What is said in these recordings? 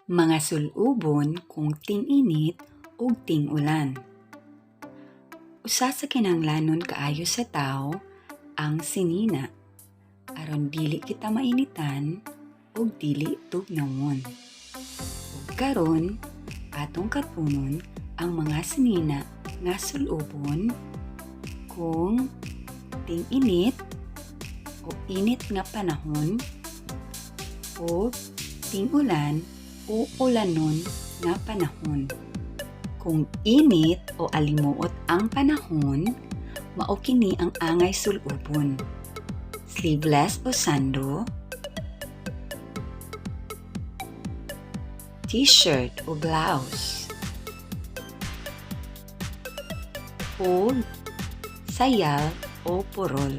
Mga sul-ubon kung ting-init ug ting-ulan. Usa sa kinahanglanon kaayo sa tawo ang sinina aron dili kita mainitan ug dili tugnawon. Ug karon atong katunon ang mga sinina nga sul-ubon kung ting-init o init nga panahon o ting-ulan o ulanon nga panahon. Kung init o alimuot ang panahon, mao kini ang angay sul-ubon: sleeveless o sando, t-shirt o blouse, o sayal o purol.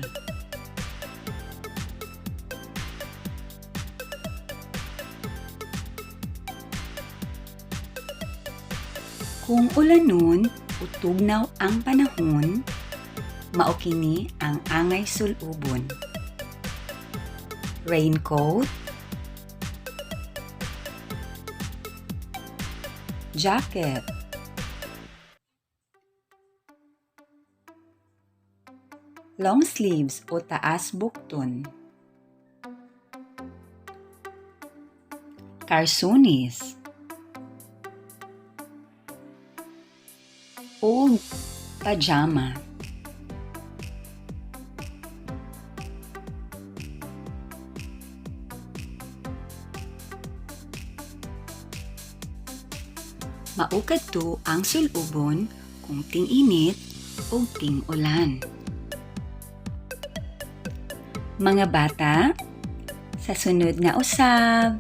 Kung ulanon o tugnaw ang panahon, mao kini ang angay sul-ubon: raincoat, jacket, long sleeves o taas bukton, karsunis, o pajama. Mao kadto ang sul-ubon kung ting-init o ting-ulan. Mga bata, sa sunod nga usab.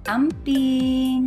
Amping!